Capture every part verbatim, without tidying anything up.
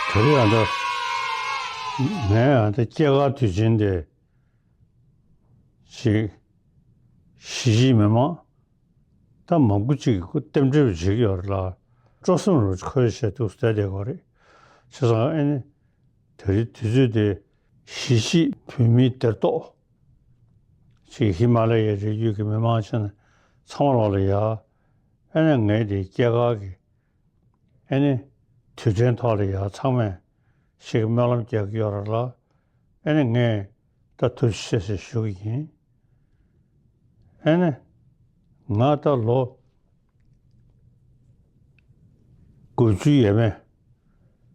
དེ་རིང་ཨ་ད་ངས་ཨ་ད་སྐྱེས་སྐར་དུས་ཆེན་དེ་ཅིག་གཞིས་བྱེས་མི་མང་ད་མང་པོ་ཅིག་གིས་རྟེན་འབྲེལ་བྱེད་ཀྱི་ཡོད་རེད་ལ། སྤྲོ་སེམས་རུ་འཁོལ་བྱས་འདུག་བསྡད་བསྡད་ཀྱི་རེད། བྱས་ཙང་ཨ་ནི་དེ་རིང་དུས་ཚོད་དེ་གཞིས་བྱེས་བོད་མིའི་སྡེར་གཏོགས་ཅིག་ཧི་མ་ལ་ཡའི་རི་རྒྱུད་ཀྱི་མི་མང་ཆེན་ཚང་མ་ལོག་ལ་ཡ། ཨ་ནི་ངས་དེ་སྐྱེས་སྐར་གྱི་ཨ་ནི་དུས་དྲན་ཐོག་ལ་ཡ་ཚང་མས་ཞིག་སྨོན་ལམ་རྒྱག་གི་ཡོད་རེད་ལ། ཨ་ནི་ངས་ད་ཐུགས་རྗེ་ཆེ་ཞེས་ཞུ་གི་ཡིན། ཨ་ནི་ང་ད་ལོ་དགུ་བཅུ་ཡས་མས་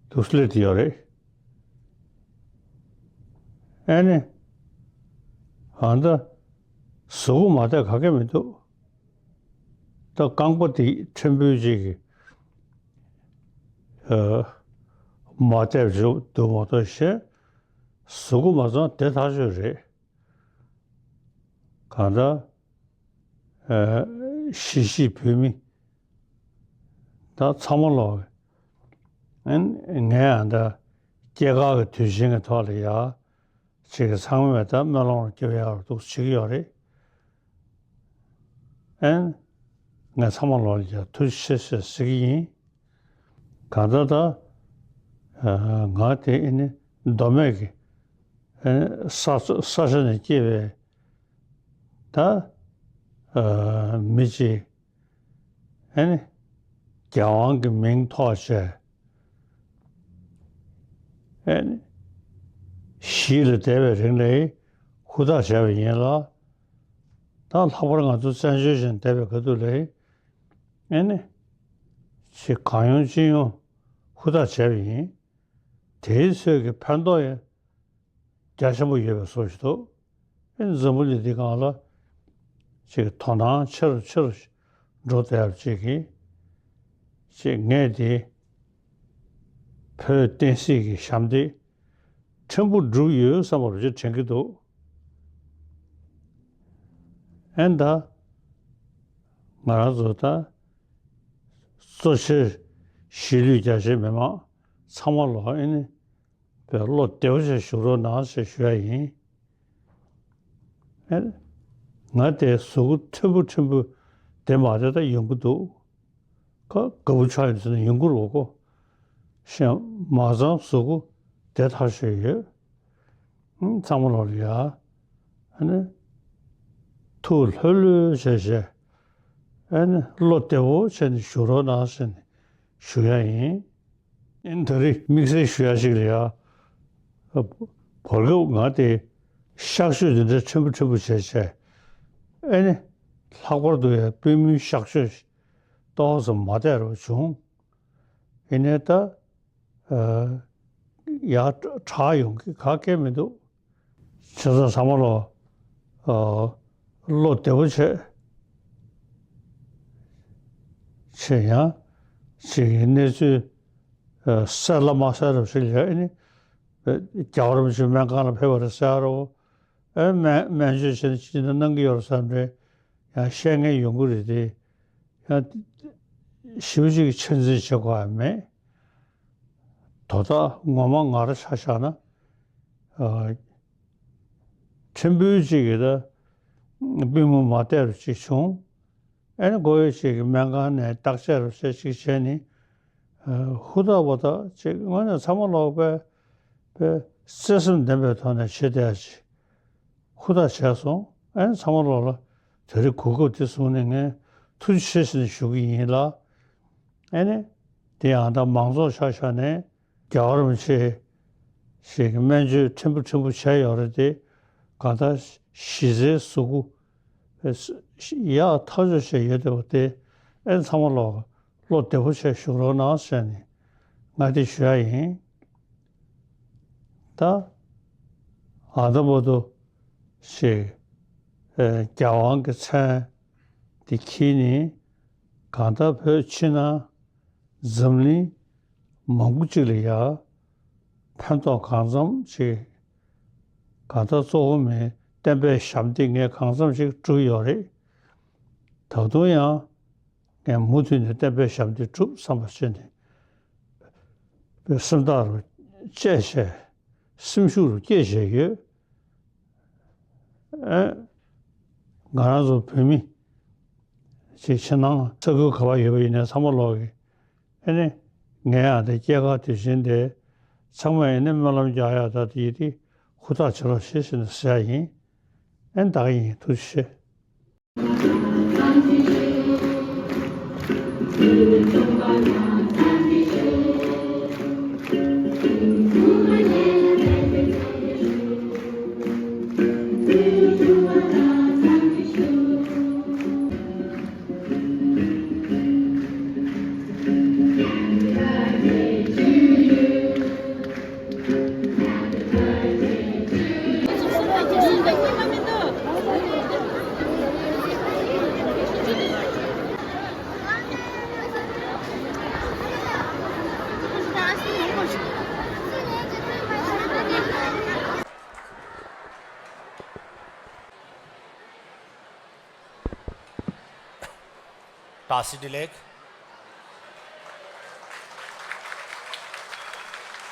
འདུག་སླེབས་ཡོད་རེད། ཨ་ནི་ཨ་ད་གཟུགས་པོ་མ་བདེ་ག་གེ་མི་འདུག་ད་རྐང་པ་དེ་ཕྲན་བུ་ཅིག་གིས་ཨ་མ་བདེ་བ་འདུག་མ་གཏོགས་ཤེས། གཟུགས་པོ་མ་ཚང་བདེ་ཐག་ཆོད་རེད། གང་ལྟར་ཨ་གཞིས་བྱེས་བོད་མི་ད་ཚང་མ་ལོག་ཨ་ནི་ངས་ཨ་ད་སྐྱེས་སྐར་གྱི་དུས་ཆེན་གྱི་ཐོག་ལ་ཡ། ཅིག་གིས་ཚང་མས་ད་སྨོན་ལམ་རྒྱབ་ཡག་འདུག་བྱེད་ཀྱི་ཡོད་རེད། ཨན། ངས་ཚང་མ་ལོག་ལ་ཡ་ཐུགས་རྗེ་ཆེ་ཞེས་ཟེར་གྱི་ཡིན། གང་ལྟར་ད་ཨ་ང་དེ་ཨ་ནི་མདོ་སྨད་ཀྱི་ཨ་ནི་ས་ས་ཆ་ནས་སྐྱེས་པའི་ད་ཨ་མི་ཅིག་ཨ་ནི་རྒྱལ་དབང་གི་མིང་ཐོགས་བྱས། ཨ་ནི་གཞིས་ལ་བསྡད་པའི་རིང་ལ་ཧུར་ཐག་བྱས་པ་ཡིན་ལ། ད་ལྷག་པར་ང་ཚོ་བཙན་བྱོལ་ཞིག་བསྡད་པའི་སྐབས་དུས་ལ་ཨ་ནི་ཅིག་གང་ཡོང་ཅི་ཡོང་ཧུར་ཐག་བྱས་པ་ཡིན། དེའི་ཚོད་ཀྱི་ཕན་ཐོགས་ཡང་རྒྱ་ཆེན་པོ་ཡོད་པའི་བཟོ་ཞིག་འདུག་ཨེ་འཛམ་བུ་གླིང་འདི་སྒང་ལ་ཅིག་དོ་སྣང་ཆེ་རུ་ཆེ་རུ་འགྲོ་བསྡད་ཡག་ཅིག་གིས་ཅིག་ངས་དེ་བོད་བསྟན་སྲིད་ཀྱི་ཞབས་འདེགས་ཕྲན་བུ་བསྒྲུབས་ཡོད་བསམ་པ་རུ་ཅིག་དྲན་གྱི་འདུག་ཨེ་ད་ང་རང་ཚོ་ད་གཙོ་ཆེར་གཞིས་ལུས་རྒྱ་ཆེའི་མི་མང་ཚང་མ་ལོག་ཨེ་ནི། བློ་བདེ་པོ་བྱས་བཞུགས་རོགས་གནང་ཞེས་ཞུ་ཡ་ཡིན། ཨེ། ང་དེ་གཟུགས་པོ་ཕྲན་བུ་ཕྲན་བུ་བདེ་མ་བདེ་ད་ཡོང་གི་འདུག་ཁ་དགའ་པོ་ཆགས་ཡོང་ཟེར་ན་ཡོང་གི་རེད་གོ། གཞན་མ་ཚང་གཟུགས་པོ་བདེ་ཐག་ཆོད་ཡོད། ཨང་། ཚང་མ་ལོག་ལ་ཡ། ཨ་ནི། ཐུགས་ལྷོད་ལྷོད་བྱས་བྱས། ཨ་ནི་བློ་བདེ་པོ་བྱས་ནས་བཞུགས་རོགས་གནང་ཟེར་ནས་ཞུ་ཡ་ཡིན། ཨིན། ད་རེས་དམིགས་བསལ་ཞུ་ཡ་ཞིག་ལ་ཡ། བར་སྐབས་ང་དེ་གཤག་བཅོས་འདི་འདྲ་ཕྲན་བུ་ཕྲན་བུ་བྱས་བྱས། ཨེ་ནི། ལྷག་པར་དུ་ཡ་པུས་མོའི་གཤག་བཅོས་ཏོག་ཙམ་མ་བདེ་རུ་བྱུང་། ཡིན་ནའི་ད་ཡ་དྲག་ཡོང་གི་ག་གེ་མི་འདུག་བྱས་ཙང་ཚང་མ་ལོ་ཨ་བློ་བདེ་པོ་བྱས། བྱས་ཡང་ཅིག་གི་གནས་ཚུལ་ཨ་གསལ་ལ་མ་གསལ་རབས་ཞིག་ལ་ཨ་ནི་རྒྱལ་བ་རིན་པོ་ཆེ་སྨན་ཁང་ལ་ཕེབས་པ་རེད་ཟེར་རོ། ཨ་སྨན་སྨན་བཅོས་བྱས་ནས་ཅི་འདྲ་གནང་གི་ཡོད་རེད་བསམ་རེད། ཡང་བཤད་མཁན་ཡོང་གི་རེད་དེ། ཡང་ཞེ་པོ་ཅིག་གི་ཆ་འཛིན་བྱེད་དགོས་ཡ་མེད། དོ་བདག་ངོ་མ་ང་རང་ཆ་བཞག་ན། ཨ་ཕྲན་བུ་ཅིག་གིས་ད་པུས་མོ་མ་བདེ་རུ་ཅིག་བྱུང་། ཨ་ནི་མགོ་ཡོད་ཅིག་གིས་སྨན་ཁང་ནས་བརྟག་དཔྱད་རུ་བྱས་ཅིག་བྱས་ནས། ཨ་ཧུར་ཐག་པ་ཐག་ཅིག་དངོས་གནས་ཚང་མ་ལོག་པའི་པའི་བརྩེ་སེམས་ལྡན་པའི་ཐོག་ནས་བྱེད་བསྡད་ཡ་ཅིག་ཧུར་ཐག་བྱས་སོང་། ཨ་ནི་ཚང་མ་ལོག་ལ་དེ་རིང་གོ་སྐབས་དེ་བཟུང་ནས་ངས་ཐུགས་རྗེ་ཆེ་ཞུ་ནས་ཞུ་གི་ཡིན་ལ། ཨ་ནི། དེ་ཡང་ད་མང་ཚོགས་ཆ་བཞག་ནས་རྒྱལ་བ་རིན་པོ་ཆེ་ཞིག་གི་སྨན་བཅོས་ཕྲན་བུ་ཕྲན་བུ་བྱས་ཡོད་རེད་དེ། གང་ལྟར་གཞི་རྩའི་གཟུགས་པོ་ཡག་ཐག་ཆོད་བྱས་ཡོད་བསྡད་པ་དེ་ཨེ་ཚང་མ་ལོག་བློ་བདེ་པོ་བྱས་བཞུགས་རོགས་གནང་ཟེར་ནས་ང་དེ་ཞུ་ཡ་ཡིན། ད་ཨ་ད་བར་དུ་ཞིག་ཨེ་རྒྱལ་དབང་གི་མཚན་དེ་འཁྱེར་ནས་གང་ལྟར་བོད་ཕྱི་ནང་འཛམ་གླིང་མང་པོ་ཅིག་ལ་ཡ་ཕན་ཐོགས་གང་འཚམ་ཅིག་གང་ལྟར་གཙོ་བོ་མིའི་བསྟན་པའི་ཞབས་འདེགས་ངས་གང་འཚམ་ཅིག་བསྒྲུབས་ཡོད་རེད། ད་དུང་ཡང་ངས་མུ་མཐུད་ནས་བསྟན་པའི་ཞབས་འདེགས་བསྒྲུབ་བསམ་པ་བྱས་ནས། པའི་སེམས་ཐག་རུ་བཅད་བྱས། སེམས་ཤུགས་རུ་བསྐྱེད་བྱས་ཡོད། ཨེ། ང་རང་ཚོ་བོད་མི་ཅིག་ཕྱི་ནང་ས་ཁུལ་ག་པར་ཡོད་པ་ཡིན་ནའི་ཚང་མ་ལོག་གི། ཨེ་ནི། ངས་ཡང་དེ་སྐྱེས་སྐར་དུས་ཆེན་དེ་ཚང་མས་ཨེ་ནི་སྨོན་ལམ་རྒྱག་ཡག་ད་དེ་ཡིན་དེ་ཧུར་ཐག་བྱེད་རོགས་ཞེས་ཟེར་ནས་ཟེར་ཡག་ཡིན། ཨེ་ནི་ད་ག་ཡིན། ཐུགས་རྗེ་ཆེ།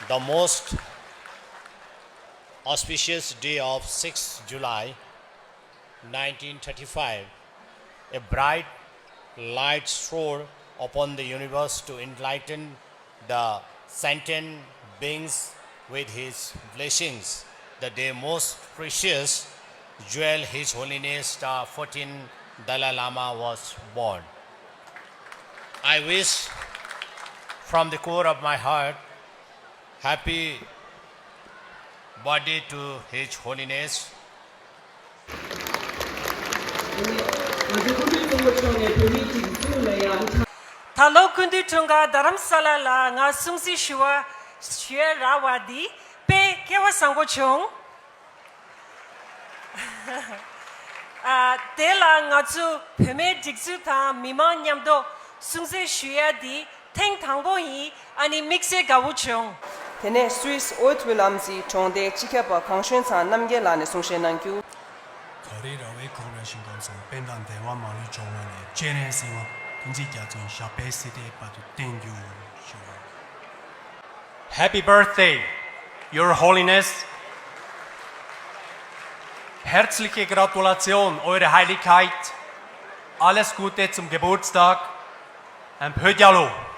The most auspicious day of sixth July nineteen thirty-five, a bright light shone upon the universe to enlighten the sentient beings with his blessings. The day most precious jewel, His Holiness the fourteenth Dalai Lama was born. I wish from the core of my heart, happy birthday to His Holiness. ད་ལོ་སྐུ་མདུན་འཁྲུངས་སྐར་རྡ་རམ་ས་ལ་ལ་ང་སྲུང་བརྩི་ཞུ་བ་ཞུ་ཡ་རག་པ་འདི་དཔེ་སྐལ་བ་བཟང་པོ་བྱུང་། ཨ། དེ་ལ་ང་ཚོ་བུད་མེད་སྒྲིག་འཛུགས་དང་མི་མང་མཉམ་དུ་སྲུང་བརྩི་ཞུ་ཡ་འདི་ཐེངས་དང་པོ་ཡིན། ཨ་ནི་དམིགས་བསལ་དགའ་བོ་བྱུང་། དེ་ནས་སུད་སི་ཨོ་ཐུ་ལམ་སིའི་གྲོང་སྡེའི་སྤྱི་ཁྱབ་པ་གངས་ཞོན་ཚང་རྣམ་རྒྱལ་ལགས་ནས་གསུང་བཤད་གནང་རྒྱུ། གངས་རིའི་ར་བས་གངས་ར་བཞིན་སྐམ་སོང་། དཔལ་ལྡན་བདེ་བ་མ་ལུས་འབྱུང་བ་ལས། སྤྱན་རས་གཟིགས་དབང་ཐུགས་རྗེ་རྒྱ་མཚོ་ཡི། ཞབས་པད་སྲིད་མཐའི་བར་དུ་བརྟན་གྱུར་ཞུ་བ། Happy birthday, Your Holiness. Herzliche Gratulation, Eure Heiligkeit. Alles Gute zum Geburtstag. ཨ། བོད་རྒྱལ་ལོ།